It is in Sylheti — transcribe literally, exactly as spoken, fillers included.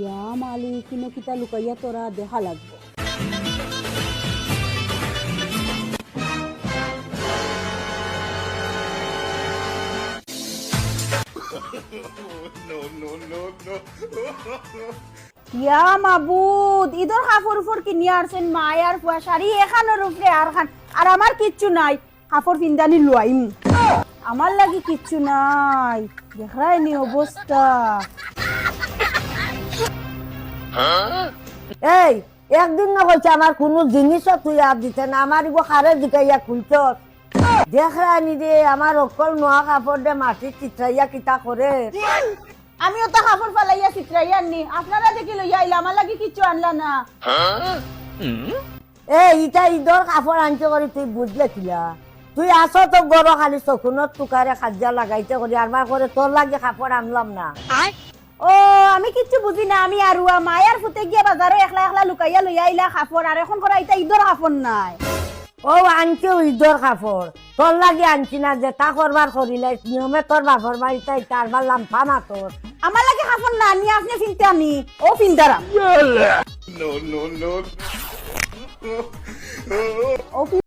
ইয়া মালিক, ইনো কিতা লুকাইয়া থরা দেখা লাগবো। ইয়া মাবুদ, ইদর কাপড় উপর কিনিয়া আনছইন, মায়ার ফুয়া শাড়ি এখানোর উপরে আর খান, আর আমার কিচ্ছু নাই। কাপড় পিন্দানি লইমু। আমার লাগি কিচ্ছু নাই। দেখরায়নি অবস্থা। এই, একদিন না কইছে আমার কুনু জিনিসও তুই আর দিতে না, আমার ইগু কারে জিকাইয়া খুলছস। দেখরায়নি রে, আমার অকল নোয়া কাপড় দে মাটি চিত্রাইয়া কিতা করে। আমি অতা কাপড় ফালাইয়া চিত্রাইয়া আননি, আপনারা দেখি লইয়া আইলা, আমার লাগি কিচ্ছু আনলা না। এ, ইটা ইদর কাপড় আনতে করি তুই বুঝলে কিলা? তুই আসো তো গরো খালি চকুনর তুকারে খাজ্জা লাগাইতে করি, আর বার করে তোর লাগি কাপড় আনলাম না। ও, আমি কিচ্ছু বুঝি না, আমি আরুয়া মায়ার ফুতে গিয়া বাজারো একলা একলা লুকাইয়া লইয়া আইলা কাপড়, আর এখন করা ইটা ইদর কাপড় নায়। ও, আনছে ইদর কাপড়, তোর লাগি আনছি না, যেতা করবার করিলাই, নিয়মে তোর বাপর বাড়িত ইটা আরবার লাম্পা মাতর। আমার লাগি কাপড় না আনি আপনে ফিনতে আনি, ও ফিন্দারাম। ও